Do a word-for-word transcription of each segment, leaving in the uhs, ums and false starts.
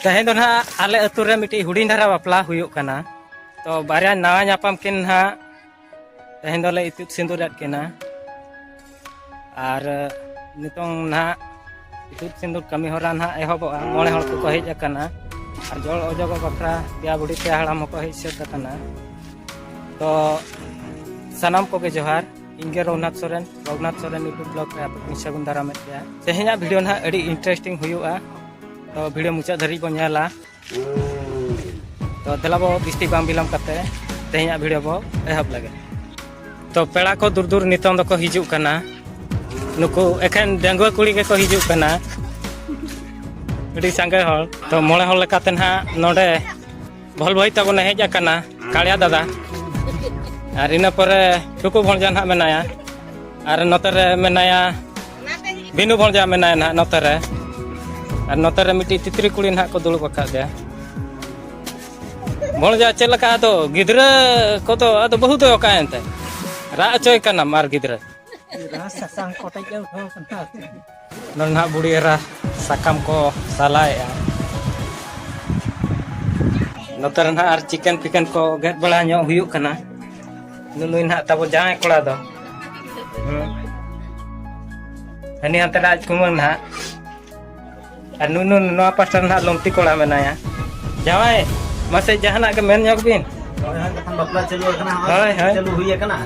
ᱛᱮᱦᱮᱧ ᱫᱚ ᱱᱟᱦᱟᱜ ᱟᱞᱮ ᱟᱹᱛᱩ ᱨᱮ ᱢᱤᱫᱴᱤᱡ ᱦᱩᱰᱤᱧ ᱫᱷᱟᱨᱟ ᱵᱟᱯᱞᱟ ᱦᱩᱭᱩᱜ ᱠᱟᱱᱟ᱾ ᱛᱚ ᱵᱟᱨᱭᱟ ᱱᱟᱣᱟ ᱧᱟᱯᱟᱢ ᱠᱤᱱ ᱱᱟᱦᱟᱜ ᱛᱮᱦᱮᱧ ᱫᱚᱞᱮ ᱤᱛᱩᱫ ᱥᱤᱸᱫᱩᱨᱮᱫ ᱠᱤᱱᱟ᱾ ᱟᱨ ᱱᱤᱛᱚᱝ ᱱᱟᱦᱟᱜ ᱤᱛᱩᱫ ᱥᱤᱸᱫᱩᱨ ᱠᱟᱹᱢᱤ ᱦᱚᱨᱟ ᱱᱟᱦᱟᱜ ᱮᱦᱚᱵᱚᱜᱼᱟ᱾ ᱢᱚᱬᱮ ᱦᱚᱲ ᱠᱚᱠᱚ ᱦᱮᱡ ᱟᱠᱟᱱᱟ ᱟᱨ ᱡᱚᱲ ᱚᱡᱚᱜᱚᱜ ᱵᱟᱠᱷᱨᱟ ᱯᱮᱭᱟ ᱵᱩᱰᱷᱤ ᱯᱮᱭᱟ ᱦᱟᱲᱟᱢ ᱦᱚᱸᱠᱚ ᱦᱮᱡ ᱥᱟᱹᱛ ᱟᱠᱟᱱᱟ᱾ ᱛᱚ ᱥᱟᱱᱟᱢ ᱠᱚᱜᱮ ᱡᱚᱦᱟᱨ᱾ ᱤᱧ ᱜᱮ ᱨᱚᱜᱷᱩᱱᱟᱛᱷ ᱥᱚᱨᱮᱱ, ᱨᱚᱜᱷᱩᱱᱟᱛᱷ ᱥᱚᱨᱮᱱ YouTube vlog ᱨᱮ ᱟᱯᱮ ᱠᱚᱧ ᱥᱟᱹᱜᱩᱱ ᱫᱟᱨᱟᱢᱮᱫ ᱯᱮᱭᱟ᱾ ᱛᱮᱦᱮᱧᱟᱜ ᱵᱷᱤᱰᱤᱭᱳ ᱱᱟᱦᱟᱜ ᱟᱹᱰᱤ ᱤᱱᱴᱟᱨᱮᱥᱴᱤᱝ ᱦᱩᱭᱩᱜᱼᱟ᱾ ᱛᱚ ᱵᱷᱤᱰᱤᱭᱳ ᱢᱩᱪᱟᱹᱫ ᱫᱷᱟᱹᱨᱤᱡ ᱵᱚᱱ ᱧᱮᱞᱟ᱾ ᱛᱚ ᱫᱮᱞᱟ ᱵᱚ ᱵᱤᱥᱛᱤ ᱵᱟᱝ ᱵᱤᱞᱚᱢ ᱠᱟᱛᱮ ᱛᱮᱦᱮᱧᱟᱜ ᱵᱷᱤᱰᱤᱭᱳ ᱵᱚ ᱮᱦᱚᱵ ᱞᱮᱜᱮ᱾ ᱛᱚ ᱯᱮᱲᱟ ᱠᱚ ᱫᱩᱨ ᱫᱩᱨ ᱱᱤᱛᱚᱝ ᱫᱚᱠᱚ ᱦᱤᱡᱩᱜ ᱠᱟᱱᱟ᱾ ᱱᱩᱠᱩ ᱮᱠᱷᱮᱱ ᱰᱟᱺᱜᱩᱣᱟᱹ ᱠᱩᱲᱤ ᱜᱮᱠᱚ ᱦᱤᱡᱩᱜ ᱠᱟᱱᱟ, ᱟᱹᱰᱤ ᱥᱟᱸᱜᱮ ᱦᱚᱲ᱾ ᱛᱚ ᱢᱚᱬᱮ ᱦᱚᱲ ᱞᱮᱠᱟᱛᱮ ᱱᱟᱦᱟᱜ ᱱᱚᱰᱮ ᱵᱷᱚᱞ ᱵᱷᱟᱹᱭ ᱛᱟᱵᱚᱱᱮ ᱦᱮᱡ ᱟᱠᱟᱱᱟ, ᱠᱟᱲᱤᱭᱟ ᱫᱟᱫᱟ᱾ ᱟᱨ ᱤᱱᱟᱹ ᱯᱚᱨᱮ ᱴᱩᱠᱩ ᱵᱷᱚᱬᱡᱟ ᱱᱟᱦᱟᱜ ᱢᱮᱱᱟᱭᱟ᱾ ᱟᱨ ᱱᱚᱛᱮ ᱨᱮ ᱢᱮᱱᱟᱭᱟ ᱵᱤᱱᱩ ᱵᱷᱚᱬᱡᱟ ᱢᱮᱱᱟᱭᱟ ᱱᱟᱦᱟᱜ ᱱᱚᱛᱮ ᱨᱮ᱾ ᱟᱨ ᱱᱚᱛᱮ ᱨᱮ ᱢᱤᱫᱴᱤᱡ ᱛᱤᱛᱨᱤ ᱠᱩᱲᱤ ᱱᱟᱦᱟᱜ ᱠᱚ ᱫᱩᱲᱩᱵ ᱟᱠᱟᱫ ᱜᱮᱭᱟ᱾ ᱵᱷᱚᱬᱡᱟ ᱪᱮᱫ ᱞᱮᱠᱟ ᱟᱫᱚ ᱜᱤᱫᱽᱨᱟᱹ ᱠᱚᱫᱚ ᱟᱫᱚ ᱵᱟᱹᱦᱩ ᱫᱚ ᱚᱠᱟᱭᱮᱱ ᱛᱮ? ᱨᱟᱜ ᱦᱚᱪᱚᱭ ᱠᱟᱱᱟᱢ ᱟᱨ ᱜᱤᱫᱽᱨᱟᱹ᱾ ᱥᱟᱥᱟᱝ ᱠᱚᱴᱮᱡ ᱮ ᱩᱴᱷᱟᱹᱣ ᱠᱟᱱᱟ᱾ ᱱᱚᱰᱮ ᱱᱟᱦᱟᱜ ᱵᱩᱲᱦᱤ ᱮᱨᱟ ᱥᱟᱠᱟᱢ ᱠᱚ ᱥᱟᱞᱟᱭᱮᱜᱼᱟ᱾ ᱱᱚᱛᱮ ᱨᱮ ᱱᱟᱦᱟᱜ ᱟᱨ ᱪᱤᱠᱮᱱ ᱯᱷᱤᱠᱮᱱ ᱠᱚ ᱜᱮᱫ ᱵᱟᱲᱟ ᱧᱚᱜ ᱦᱩᱭᱩᱜ ᱠᱟᱱᱟ᱾ ᱱᱩ-, ᱱᱩᱭ ᱱᱟᱦᱟᱜ ᱛᱟᱵᱚ ᱡᱟᱶᱟᱭ ᱠᱚᱲᱟ ᱫᱚ᱾ ᱦᱩᱸ᱾ ᱦᱟᱹᱱᱤ ᱦᱟᱱᱛᱮ ᱨᱮ ᱟᱡ ᱠᱩᱢᱟᱹᱝ ᱱᱟᱦᱟᱜ᱾ ᱟᱨ ᱱᱩ-, ᱱᱩ-, ᱱᱚᱣᱟ ᱯᱟᱥᱴᱟ ᱨᱮ ᱱᱟᱦᱟᱜ ᱞᱩᱢᱛᱤ ᱠᱚᱲᱟ ᱢᱮᱱᱟᱭᱟ᱾ ᱡᱟᱶᱟᱭ, ᱢᱟᱥᱮ ᱡᱟᱦᱟᱱᱟᱜ ᱜᱮ ᱢᱮᱱ ᱧᱚᱜ ᱵᱤᱱ᱾ ᱦᱳᱭ, ᱦᱳᱭ, ᱡᱚᱠᱷᱚᱱ ᱵᱟᱯᱞᱟ ᱪᱟᱹᱞᱩ ᱟᱠᱟᱱᱟ, ᱦᱳᱭ, ᱦᱳᱭ᱾ ᱪᱟᱹᱞᱩ ᱦᱩᱭ ᱟᱠᱟᱱᱟ᱾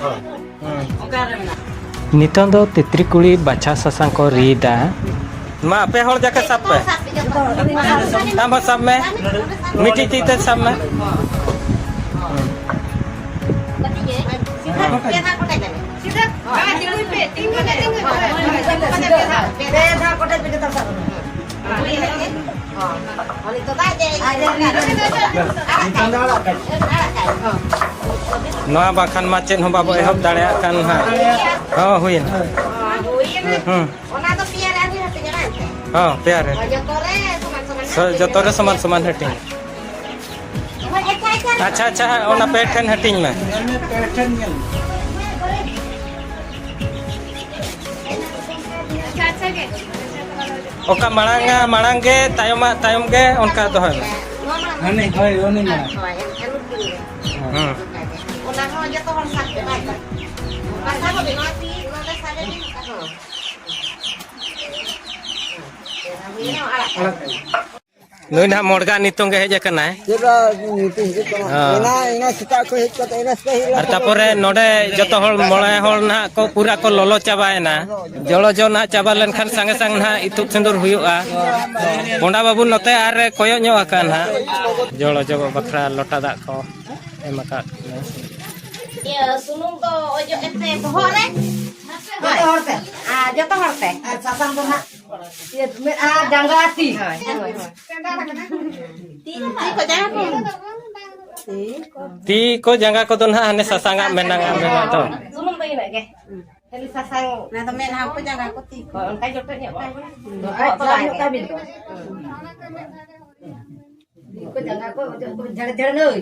ᱦᱳᱭ᱾ ᱦᱩᱸ᱾ ᱱᱤᱛᱚᱝ ᱫᱚ ᱛᱤᱛᱨᱤ ᱠᱩᱲᱤ ᱵᱟᱪᱷᱟ ᱥᱟᱥᱟᱝ ᱠᱚ ᱨᱤᱫᱟ᱾ ᱢᱟ, ᱟᱯᱮ ᱦᱚᱲ ᱡᱟᱠᱮ ᱥᱟᱵ ᱯᱮ᱾ ᱟᱢ ᱦᱚᱸ ᱥᱟᱵ ᱢᱮ᱾ ᱢᱤᱫᱴᱤᱡ ᱛᱤ ᱛᱮ ᱥᱟᱵ ᱢᱮ᱾ ᱦᱩᱸ᱾ ᱱᱚᱣᱟ ᱵᱟᱝᱠᱷᱟᱱ ᱢᱟ ᱪᱮᱫ ᱦᱚᱸ ᱵᱟᱵᱚ ᱮᱦᱚᱵ ᱫᱟᱲᱮᱭᱟᱜ ᱠᱟᱱ ᱦᱟᱸᱜ᱾ ᱦᱚᱸ, ᱦᱩᱭᱮᱱ᱾ ᱦᱩᱸ᱾ ᱚᱱᱟ ᱫᱚ ᱯᱮᱭᱟ ᱨᱮ ᱟᱨ ᱦᱟᱹᱴᱤᱧᱟ ᱵᱟᱝ? ᱦᱚᱸ, ᱯᱮᱭᱟ ᱨᱮ᱾ ᱦᱳᱭ, ᱡᱚᱛᱚ ᱨᱮ ᱥᱚᱢᱟᱱ ᱥᱚᱢᱟᱱ ᱥᱚ-, ᱦᱟᱹᱴᱤᱧ ᱡᱚᱛᱚ ᱨᱮ ᱥᱚᱢᱟᱱ ᱥᱚᱢᱟᱱ ᱦᱟᱹᱴᱤᱧ᱾ ᱦᱳᱭ, ᱟᱪᱪᱷᱟ, ᱟᱪᱪᱷᱟ, ᱟᱪᱪᱷᱟ᱾ ᱟᱪᱪᱷᱟ, ᱟᱪᱪᱷᱟ, ᱚᱱᱟ ᱯᱮ ᱴᱷᱮᱱ ᱦᱟᱹᱴᱤᱧ ᱢᱮ᱾ ᱧᱮᱞ ᱢᱮ, ᱯᱮ ᱴᱷᱮᱱ ᱧᱮᱞ ᱢᱮ᱾ ᱟᱪᱪᱷᱟ, ᱟᱪᱪᱷᱟ ᱜᱮ᱾ ᱚᱠᱟ ᱢᱟᱲᱟᱝ ᱢᱟᱲᱟᱝ ᱜᱮ, ᱛᱟᱭᱚᱢᱟᱜ ᱛᱟᱭᱚᱢ ᱜᱮ, ᱚᱱᱠᱟ ᱫᱚᱦᱚᱭ ᱢᱮ᱾ ᱦᱟᱹᱱᱤ, ᱦᱳᱭ, ᱩᱱᱤ ᱢᱟᱲᱟᱝ᱾ ᱦᱳᱭ, ᱮᱱᱠᱷᱟᱱ ᱩᱱᱠᱤᱱ ᱜᱮ᱾ ᱦᱩᱸ᱾ ᱚᱱᱟ ᱦᱚᱸ ᱡᱚᱛᱚ ᱦᱚᱲ ᱥᱟᱵ ᱪᱟᱵᱟᱭ ᱛᱟᱠᱚ᱾ ᱱᱚᱣᱟ ᱥᱟᱵ ᱵᱤᱱ, ᱱᱚᱣᱟ ᱛᱤ, ᱱᱚᱣᱟ ᱫᱚ ᱥᱟᱵ ᱵᱤᱱ, ᱱᱚᱝᱠᱟ ᱦᱚᱸ᱾ ᱦᱩᱭᱱᱟ, ᱟᱲᱟᱜ ᱠᱟᱜ ᱵᱤᱱ᱾ ᱱᱩᱭ ᱱᱟᱦᱟᱜ ᱢᱚᱲᱜᱟ ᱱᱤᱛᱚᱝ ᱜᱮ ᱦᱮᱡ ᱟᱠᱟᱱᱟᱭ᱾ ᱪᱮᱫ ᱞᱮᱠᱟ ᱱᱤᱛᱚᱜ ᱦᱤᱡᱩᱜ ᱠᱟᱱᱟ? ᱦᱮᱸ᱾ ᱮᱱᱟ, ᱮᱱᱟ ᱥᱮᱛᱟᱜ ᱠᱷᱚᱱ ᱦᱮᱡ ᱠᱟᱛᱮ ᱮᱱᱟ ᱥᱮᱛᱟᱜ ᱦᱮᱡ ᱟᱨ ᱞᱮᱱᱟ᱾ ᱛᱟᱯᱚᱨᱮ ᱱᱚᱰᱮ ᱡᱚᱛᱚ ᱦᱚᱲ ᱢᱚᱬᱮ ᱦᱚᱲ ᱱᱟᱦᱟᱜ ᱠᱚ ᱯᱩᱨᱟᱹ ᱠᱚ ᱞᱚᱞᱚ ᱪᱟᱵᱟᱭᱮᱱᱟ᱾ ᱡᱚᱲᱚ ᱡᱚ ᱱᱟᱦᱟᱜ ᱪᱟᱵᱟ ᱞᱮᱱᱠᱷᱟᱱ ᱥᱟᱸᱜᱮ ᱥᱟᱝ ᱱᱟᱦᱟᱜ ᱤᱛᱩᱫ ᱥᱤᱸᱫᱩᱨ ᱦᱩᱭᱩᱜᱼᱟ᱾ ᱵᱚᱸᱰᱟ ᱵᱟᱹᱵᱩ ᱱᱚᱛᱮ ᱟᱨ ᱮ ᱠᱚᱭᱚᱜ ᱧᱚᱜ ᱟᱠᱟᱱ ᱱᱟᱦᱟᱜ᱾ ᱡᱚᱲᱚ ᱡᱚ ᱵᱟᱠᱷᱨᱟ ᱞᱚᱴᱟ ᱫᱟᱜ ᱠᱚ ᱮᱢ ᱟᱠᱟᱫ ᱠᱤᱱᱟ᱾ ᱤᱭᱟᱹ, ᱥᱩᱱᱩᱢ ᱫᱚ ᱚᱡᱚᱜ ᱮᱱᱛᱮ ᱵᱚᱦᱚᱜ ᱨᱮ᱾ ᱡᱚᱛᱚ ᱦᱚᱲ ᱛᱮ᱾ ᱟᱨ ᱡᱚᱛᱚ ᱦᱚᱲ ᱛᱮ᱾ ᱟᱨ ᱥᱟᱥᱟᱝ ᱫᱚ ᱱᱟᱦᱟᱜ ᱤᱭᱟᱹ, ᱢᱮᱫ ᱟᱨ ᱡᱟᱸᱜᱟ ᱛᱤ᱾ ᱦᱳᱭ, ᱦᱳᱭ, ᱦᱳᱭ᱾ ᱛᱤ ᱠᱚ ᱡᱟᱸᱜᱟ ᱠᱚ᱾ ᱛᱤ ᱠᱚ ᱡᱟᱸᱜᱟ ᱠᱚᱫᱚ ᱱᱟᱦᱟᱜ ᱦᱟᱱᱮ ᱥᱟᱥᱟᱝᱟᱜ ᱢᱮᱱᱟᱜᱼᱟ, ᱢᱮᱱᱟᱜ ᱫᱚ᱾ ᱥᱩᱱᱩᱢ ᱫᱚ ᱤᱱᱟᱹᱜ ᱜᱮ᱾ ᱠᱷᱟᱹᱞᱤ ᱥᱟᱥᱟᱝ᱾ ᱚᱱᱟ ᱫᱚ ᱢᱮᱫᱦᱟ ᱠᱚ ᱡᱟᱸᱜᱟ ᱠᱚ ᱛᱤ ᱠᱚ᱾ ᱦᱳᱭ, ᱚᱱᱠᱟ ᱡᱚᱴᱮᱫ ᱧᱚᱜ ᱠᱟᱜ ᱜᱮ᱾ ᱵᱚᱦᱚᱜ ᱫᱚ ᱵᱟᱭ ᱜᱮ᱾ ᱛᱤ ᱠᱚ ᱡᱟᱸᱜᱟ ᱠᱚ ᱡᱚᱛᱚ ᱡᱷᱮᱲ ᱡᱷᱮᱲ ᱱᱟᱹᱭ᱾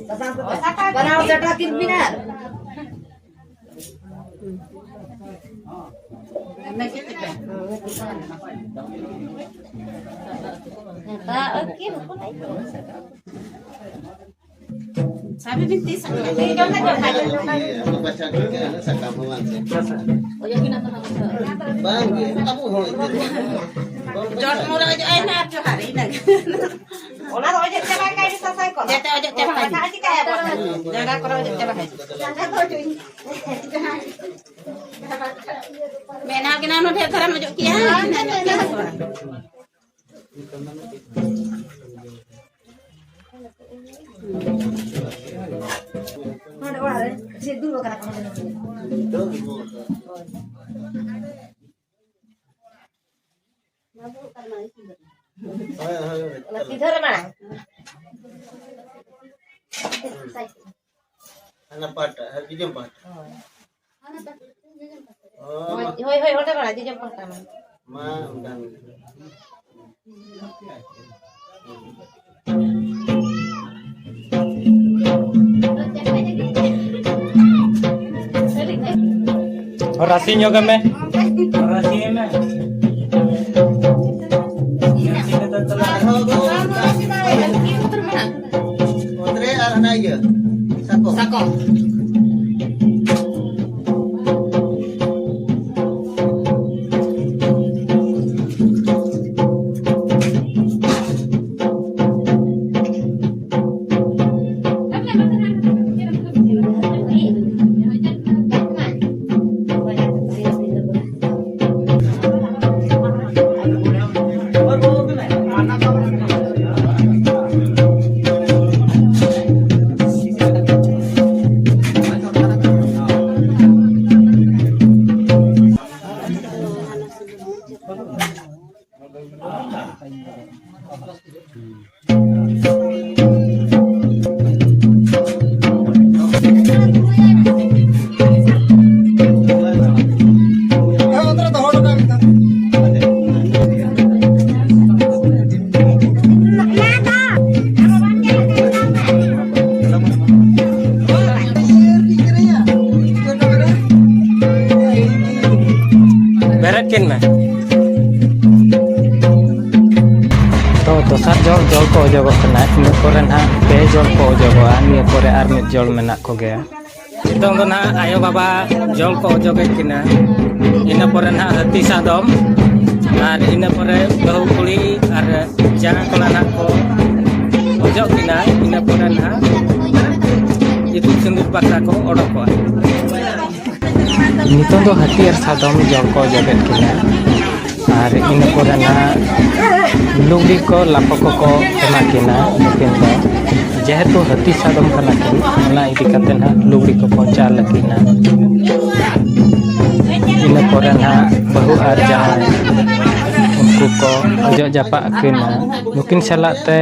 ᱥᱟᱥᱟᱝ ᱠᱚ᱾ ᱵᱟᱱᱟᱨ ᱥᱮᱴᱟ ᱠᱤᱱ ᱵᱤᱱᱟᱨ᱾ ᱥᱟᱵᱤ ᱵᱤᱱᱛᱤ ᱥᱟᱠᱟᱢ᱾ ᱵᱟᱝ ᱜᱮ, ᱟᱵᱚ ᱦᱚᱸ᱾ ᱡᱚᱱᱢᱚ ᱨᱮ ᱚᱡᱚᱜ ᱟᱭ ᱢᱮ ᱟᱨ ᱡᱚᱦᱟᱨ, ᱤᱱᱟᱹ ᱜᱮ᱾ ᱚᱱᱟ ᱫᱚ ᱚᱡᱚᱜ ᱪᱟᱵᱟ ᱠᱟᱭ ᱢᱮ ᱥᱟᱥᱟᱝ ᱠᱚ᱾ ᱡᱮᱛᱮ ᱚᱡᱚᱜ ᱪᱟᱵᱟ ᱠᱟᱭ ᱢᱮ᱾ ᱵᱟᱠᱷᱟᱱ ᱪᱤᱠᱟᱹᱭᱟ ᱵᱚᱱ? ᱡᱟᱸᱜᱟ ᱠᱚᱨᱮ ᱚᱡᱚᱜ ᱪᱟᱵᱟ ᱠᱟᱭ ᱢᱮ᱾ ᱢᱮᱱᱟᱜ ᱜᱮ ᱱᱟ ᱱᱚᱰᱮ ᱫᱷᱟᱨᱟᱢ ᱚᱡᱚᱜ ᱠᱮᱭᱟ᱾ ᱱᱚᱰᱮ ᱚᱲᱟᱜ ᱨᱮ ᱪᱮᱫ ᱫᱩᱲᱩᱵ ᱟᱠᱟᱱᱟ ᱠᱚ ᱱᱚᱰᱮ? ᱦᱳᱭ, ᱦᱳᱭ, ᱦᱳᱭ᱾ ᱚᱱᱟ ᱥᱤᱫᱷᱟᱹ ᱨᱮ ᱢᱟᱲᱟᱝ᱾ ᱦᱟᱱᱟ ᱯᱟᱦᱴᱟ, ᱦᱟᱹᱵᱤᱡᱟᱢ ᱯᱟᱦᱴᱟ᱾ ᱦᱳᱭ᱾ ᱚ, ᱦᱳᱭ, ᱢᱟ᱾ ᱦᱳᱭ, ᱦᱳᱭ, ᱚᱸᱰᱮ ᱢᱟ, ᱡᱚᱡᱚᱢ ᱯᱟᱦᱴᱟ ᱢᱟ᱾ ᱢᱟ, ᱚᱱᱠᱟ ᱜᱮ᱾ ᱨᱟᱥᱮ ᱧᱚᱜ ᱢᱮ᱾ ᱨᱟᱥᱮ ᱢᱮ᱾ ᱵᱮᱨᱮᱫ ᱠᱤᱱ ᱢᱮ᱾ ᱛᱚ, ᱫᱚᱥᱟᱨ ᱡᱚᱲ ᱡᱚᱞ ᱠᱚ ᱚᱡᱚᱜᱚᱜ ᱠᱟᱱᱟ᱾ ᱤᱱᱟᱹ ᱯᱚᱨᱮ ᱱᱟᱦᱟᱜ ᱯᱮ ᱡᱚᱲ ᱠᱚ ᱚᱡᱚᱜᱚᱜᱼᱟ᱾ ᱱᱤᱭᱟᱹ ᱯᱚᱨᱮ ᱟᱨ ᱢᱤᱫ ᱡᱚᱲ ᱢᱮᱱᱟᱜ ᱠᱚᱜᱮᱭᱟ᱾ ᱱᱤᱛᱚᱝ ᱫᱚ ᱱᱟᱦᱟᱜ ᱟᱭᱳ ᱵᱟᱵᱟ ᱡᱚᱞ ᱠᱚ ᱚᱡᱚᱜᱮᱫ ᱠᱤᱱᱟ᱾ ᱤᱱᱟᱹ ᱯᱚᱨᱮ ᱱᱟᱦᱟᱜ ᱦᱟᱹᱛᱤ ᱥᱟᱫᱚᱢ, ᱟᱨ ᱤᱱᱟᱹ ᱯᱚᱨᱮ ᱵᱟᱹᱦᱩ ᱠᱩᱲᱤ ᱟᱨ ᱡᱟᱶᱟᱭ ᱠᱚᱲᱟ ᱱᱟᱦᱟᱜ ᱠᱚ ᱚᱡᱚᱜ ᱠᱤᱱᱟ᱾ ᱤᱱᱟᱹ ᱯᱚᱨᱮ ᱱᱟᱦᱟᱜ ᱤᱛᱩᱫ ᱥᱤᱸᱫᱩᱨ ᱵᱟᱠᱷᱨᱟ ᱠᱚ ᱚᱰᱚᱠᱚᱜᱼᱟ᱾ ᱱᱤᱛᱚᱝ ᱫᱚ ᱦᱟᱹᱛᱤ ᱟᱨ ᱥᱟᱫᱚᱢ ᱡᱚᱞ ᱠᱚ ᱚᱡᱚᱜᱮᱫ ᱠᱤᱱᱟ᱾ ᱟᱨ ᱤᱱᱟᱹ ᱯᱚᱨᱮ ᱱᱟᱦᱟᱜ ᱞᱩᱜᱽᱲᱤ ᱠᱚ ᱞᱟᱯᱚ ᱠᱚᱠᱚ ᱮᱢᱟ ᱠᱤᱱᱟ ᱱᱩᱠᱤᱱ ᱫᱚ᱾ ᱡᱮᱦᱮᱛᱩ ᱦᱟᱹᱛᱤ ᱥᱟᱫᱚᱢ ᱠᱟᱱᱟ ᱠᱤᱱ, ᱚᱱᱟ ᱤᱫᱤ ᱠᱟᱛᱮ ᱱᱟᱦᱟᱜ ᱞᱩᱜᱽᱲᱤ ᱠᱚᱠᱚ ᱪᱟᱞ ᱟᱹᱠᱤᱱᱟ᱾ ᱤᱱᱟᱹ ᱯᱚᱨᱮ ᱱᱟᱦᱟᱜ ᱵᱟᱹᱦᱩ ᱟᱨ ᱡᱟᱶᱟᱭ ᱩᱱᱠᱩ ᱠᱚ ᱚᱡᱚᱜ ᱡᱟᱯᱟᱜ ᱟᱹᱠᱤᱱᱟ᱾ ᱱᱩᱠᱤᱱ ᱥᱟᱞᱟᱜ ᱛᱮ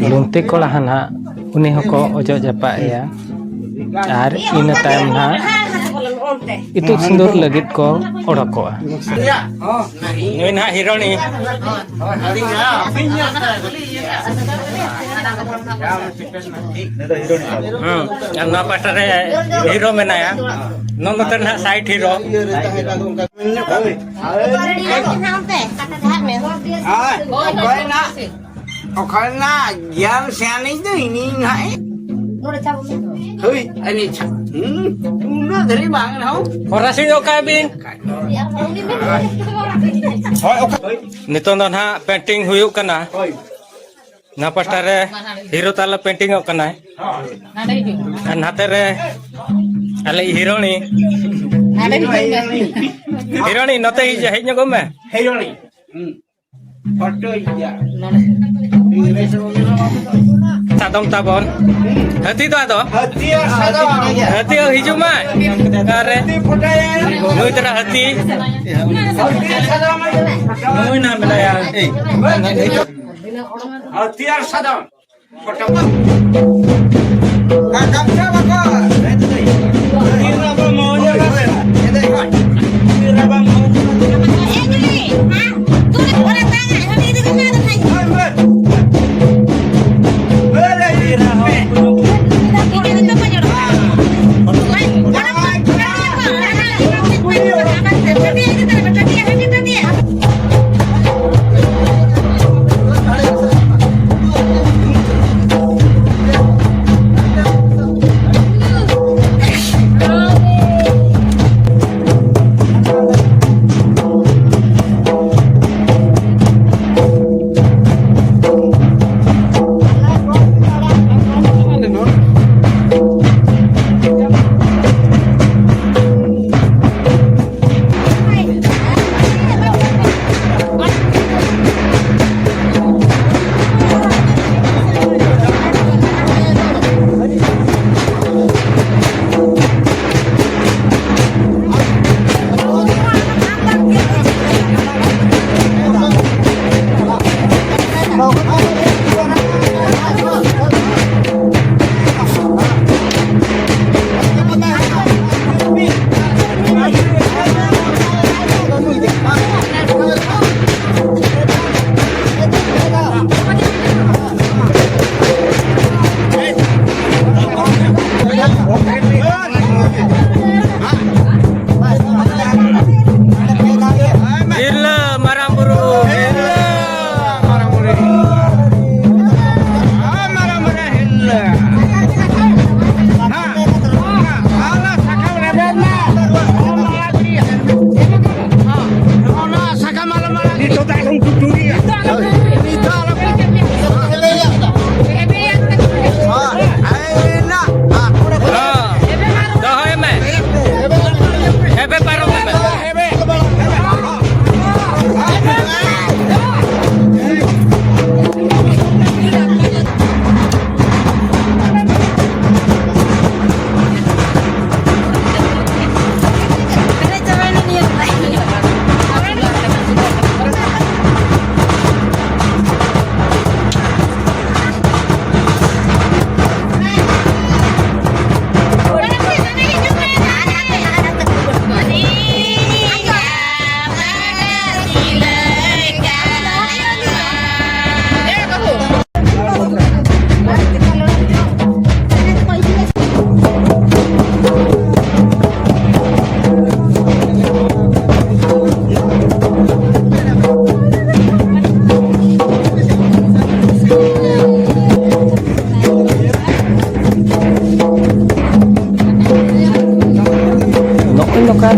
ᱞᱩᱝᱛᱤ ᱠᱚᱲᱟ ᱦᱚᱸ ᱱᱟᱦᱟᱜ ᱩᱱᱤ ᱦᱚᱸᱠᱚ ᱚᱡᱚᱜ ᱡᱟᱯᱟᱜ ᱮᱭᱟ᱾ ᱟᱨ ᱤᱱᱟᱹ ᱛᱟᱭᱚᱢ ᱱᱟᱦᱟᱜ ᱤᱛᱩᱫ ᱥᱤᱸᱫᱩᱨ ᱞᱟᱹᱜᱤᱫ ᱠᱚ ᱚᱰᱚᱠᱚᱜᱼᱟ᱾ ᱱᱩᱭ ᱱᱟᱦᱟᱜ ᱦᱤᱨᱳᱱᱤ᱾ ᱦᱩᱸ, ᱟᱨ ᱱᱚᱣᱟ ᱯᱟᱦᱴᱟ ᱨᱮ ᱦᱤᱨᱳ ᱢᱮᱱᱟᱭᱟ, ᱱᱚᱣᱟ ᱱᱚᱛᱮ ᱱᱟᱦᱟᱜ ᱥᱟᱭᱤᱰ ᱦᱤᱨᱳ᱾ ᱚᱠᱚᱭ ᱱᱟᱜ, ᱚᱠᱚᱭ ᱱᱟᱜ ᱜᱮᱭᱟᱱ ᱥᱮᱭᱟᱱᱤᱡ ᱫᱚ ᱤᱧᱤᱧ ᱱᱟᱦᱟᱜ᱾ ᱦᱳᱭ, ᱟᱨ ᱤᱧ ᱪᱷᱟᱯᱟ᱾ ᱦᱩᱸ, ᱩᱱᱟᱹᱜ ᱫᱷᱟᱹᱨᱤᱡ ᱵᱟᱝ ᱨᱮᱦᱚᱸ᱾ ᱦᱚᱨᱟᱥᱤᱝ ᱚᱠᱟᱭ ᱵᱤᱱ? ᱦᱳᱭ, ᱚᱠᱟ? ᱱᱤᱛᱚᱝ ᱫᱚ ᱱᱟᱦᱟᱜ ᱯᱮᱱᱴᱤᱝ ᱦᱩᱭᱩᱜ ᱠᱟᱱᱟ᱾ ᱦᱳᱭ᱾ ᱱᱚᱣᱟ ᱯᱟᱥᱴᱟ ᱨᱮ ᱦᱤᱨᱳ ᱛᱟᱞᱮ ᱯᱮᱱᱴᱤᱝ ᱚᱜ ᱠᱟᱱᱟᱭ᱾ ᱦᱳᱭ᱾ ᱟᱨ ᱱᱟᱛᱮ ᱨᱮ ᱟᱞᱮ ᱦᱤᱨᱳᱱᱤ᱾ ᱦᱤᱨᱳᱱᱤ, ᱱᱚᱛᱮ ᱦᱮᱡ, ᱦᱮᱡ ᱧᱚᱜᱚᱜ ᱢᱮ᱾ ᱦᱤᱨᱳᱱᱤ᱾ ᱦᱩᱸ᱾ ᱯᱷᱳᱴᱳ ᱤᱭᱟᱹ᱾ ᱥᱟᱫᱚᱢ ᱛᱟᱵᱚᱱ᱾ ᱦᱟᱹᱛᱤ ᱫᱚ ᱟᱫᱚ᱾ ᱦᱟᱹᱛᱤ ᱟᱨ ᱥᱟᱫᱚᱢ᱾ ᱦᱟᱹᱛᱤ ᱦᱚᱸ ᱦᱤᱡᱩᱜ ᱢᱟ᱾ ᱚᱠᱟᱨᱮ? ᱦᱟᱹᱛᱤ ᱯᱷᱳᱴᱳ ᱭᱟ᱾ ᱱᱩᱭ ᱛᱟᱨᱟ ᱦᱟᱹᱛᱤ᱾ ᱦᱟᱹᱛᱤ ᱟᱨ ᱥᱟᱫᱚᱢ᱾ ᱱᱩᱭ ᱱᱟ ᱢᱮᱱᱟᱭᱟ᱾ ᱦᱟᱹᱛᱤ ᱟᱨ ᱥᱟᱫᱚᱢ᱾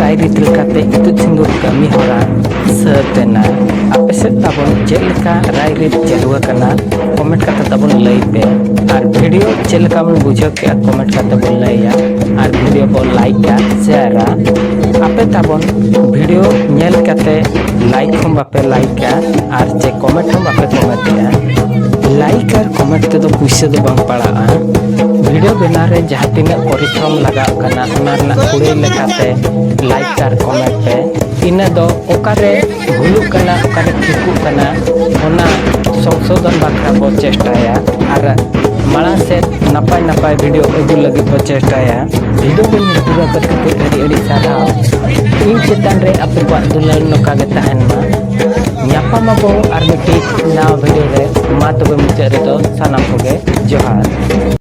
ᱨᱟᱭᱨᱤᱛ ᱞᱮᱠᱟᱛᱮ ᱤᱛᱩᱫ ᱥᱤᱸᱫᱩᱨ ᱠᱟᱹᱢᱤ ᱦᱚᱨᱟ ᱥᱟᱹᱛ ᱮᱱᱟ᱾ ᱟᱯᱮ ᱥᱮᱫ ᱛᱟᱵᱚᱱ ᱪᱮᱫ ᱞᱮᱠᱟ ᱨᱟᱭᱨᱤᱛ ᱪᱟᱹᱞᱩ ᱟᱠᱟᱱᱟ, ᱠᱚᱢᱮᱱᱴ ᱠᱟᱛᱮ ᱛᱟᱵᱚᱱ ᱞᱟᱹᱭ ᱯᱮ᱾ ᱟᱨ ᱵᱷᱤᱰᱤᱭᱳ ᱪᱮᱫ ᱞᱮᱠᱟ ᱵᱚᱱ ᱵᱩᱡᱷᱟᱹᱣ ᱠᱮᱜᱼᱟ, ᱠᱚᱢᱮᱱᱴ ᱠᱟᱛᱮ ᱵᱚᱱ ᱞᱟᱹᱭᱟ᱾ ᱟᱨ ᱵᱷᱤᱰᱤᱭᱳ ᱵᱚᱱ ᱞᱟᱭᱤᱠᱟ, ᱥᱮᱭᱟᱨᱟ᱾ ᱟᱯᱮ ᱛᱟᱵᱚᱱ ᱵᱷᱤᱰᱤᱭᱳ ᱧᱮᱞ ᱠᱟᱛᱮ ᱞᱟᱭᱤᱠ ᱦᱚᱸ ᱵᱟᱯᱮ ᱞᱟᱭᱤᱠᱟ, ᱟᱨ ᱪᱮ ᱠᱚᱢᱮᱱᱴ ᱦᱚᱸ ᱵᱟᱯᱮ ᱠᱚᱢᱮᱱᱴᱮᱜᱼᱟ᱾ ᱞᱟᱭᱤᱠ ᱟᱨ ᱠᱚᱢᱮᱱᱴ ᱛᱮᱫᱚ ᱯᱩᱭᱥᱟᱹ ᱫᱚ ᱵᱟᱝ ᱯᱟᱲᱟᱜᱼᱟ᱾ ᱵᱷᱤᱰᱤᱭᱳ ᱵᱮᱱᱟᱣ ᱨᱮ ᱡᱟᱦᱟᱸ ᱛᱤᱱᱟᱹᱜ ᱯᱚᱨᱤᱥᱨᱚᱢ ᱞᱟᱜᱟᱜ ᱠᱟᱱᱟ, ᱚᱱᱟ ᱨᱮᱱᱟᱜ ᱠᱩᱲᱟᱹᱭ ᱞᱮᱠᱟᱛᱮ ᱞᱟᱭᱤᱠ ᱟᱨ ᱠᱚᱢᱮᱱᱴ ᱯᱮ᱾ ᱤᱱᱟᱹ ᱫᱚ ᱚᱠᱟᱨᱮ ᱵᱷᱩᱞᱩᱜ ᱠᱟᱱᱟ, ᱚᱠᱟᱨᱮ ᱴᱷᱤᱠᱩᱜ ᱠᱟᱱᱟ, ᱚᱱᱟ ᱥᱚᱝᱥᱳᱫᱷᱚᱱ ᱵᱟᱠᱷᱨᱟ ᱵᱚ ᱪᱮᱥᱴᱟᱭᱟ᱾ ᱟᱨ ᱢᱟᱲᱟᱝ ᱥᱮᱫ ᱱᱟᱯᱟᱭ ᱱᱟᱯᱟᱭ ᱵᱷᱤᱰᱤᱭᱳ ᱟᱹᱜᱩ ᱞᱟᱹᱜᱤᱫ ᱵᱚ ᱪᱮᱥᱴᱟᱭᱟ᱾ ᱵᱷᱤᱰᱤᱭᱳ ᱵᱮᱱ ᱧᱮᱞ ᱯᱩᱨᱟᱹᱣ ᱠᱟᱛᱮ ᱟᱹᱰᱤ ᱟᱹᱰᱤ ᱥᱟᱨᱦᱟᱣ᱾ ᱤᱧ ᱪᱮᱛᱟᱱ ᱨᱮ ᱟᱯᱮ ᱠᱚᱣᱟᱜ ᱫᱩᱞᱟᱹᱲ ᱱᱚᱝᱠᱟ ᱜᱮ ᱛᱟᱦᱮᱱ ᱢᱟ᱾ ᱧᱟᱯᱟᱢ ᱟᱵᱚ ᱟᱨ ᱢᱤᱫᱴᱤᱡ ᱱᱟᱣᱟ ᱵᱷᱤᱰᱤᱭᱳ ᱨᱮ᱾ ᱢᱟ ᱛᱚᱵᱮ ᱢᱩᱪᱟᱹᱫ ᱨᱮᱫᱚ ᱥᱟᱱᱟᱢ ᱠᱚᱜᱮ ᱡᱚᱦᱟᱨ᱾